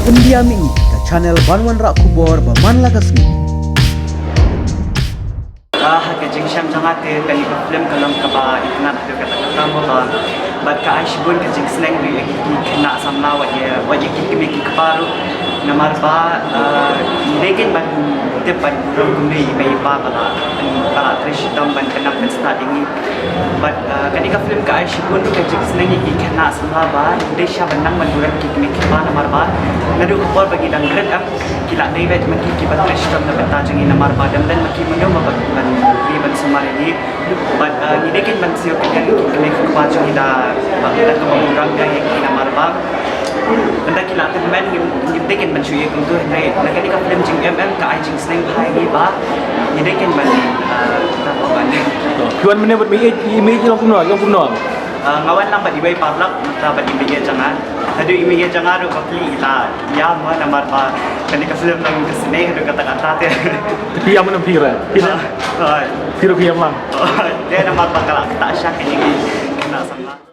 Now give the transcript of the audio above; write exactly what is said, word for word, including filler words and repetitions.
India Mini, ka channel ban wanrah khubor ba man la ka sngi. Ah, ha ka jingshem jong nga te kane ka film ka long kaba itynnad haduh katta katta mo ba, bad ka ai shibun ka jingsneng ruh ïa ki khynnah samla wat ïa, wat ïa ki kmie ki kpa ruh. Namar ba, ah, ngi dei kein ban tip ban burom kumne ïa i mei i pa ba la, ba la trei shitom ban pyndap pynstad ïa ngi. Bad, ah, kane ka film ka ai shibun ruh ka jingsneng ïa ki khynnah samla ba dei sha ban nang ban burom ki kmie ki kpa namar ba naduh ka por ba ngi dang rit em, ki la dei beit ma ki kiba trei shitom na bynta jong ngi namar ba dang don ma ki mano mano ban, ban ri ban sumar ïa ngi. Bad, ah, ngi dei kein ban siew kyrkieh ïa ki kmie ki kpa jong ngi da, ba da kaba burom ïa ki namar ba ynda ki la tymmen ngim, ngim dei kein ban shu ïa kumto, hynrei na kane ka film Jingim Im ka ai jingsneng bha ïa ngi ba ngi dei kein ban, ah, da ba ban. Phi wan mynne bad i mei, i mei i long kumno, i long kumno? Ah, nga wan lang bad iwei i paralok, mynta bad i mei i jong nga. Haduh i mei i jong nga ruh ba plie i la ïam mo namar ba kane ka film long ka sne haduh katta katta te. Te phi ïam mo ne phi ruh? Phi ruh? Hooid. Phi ruh phi ïam lang? Hooid. Te namar ba ka la ktah sha kine ki khynnah samla.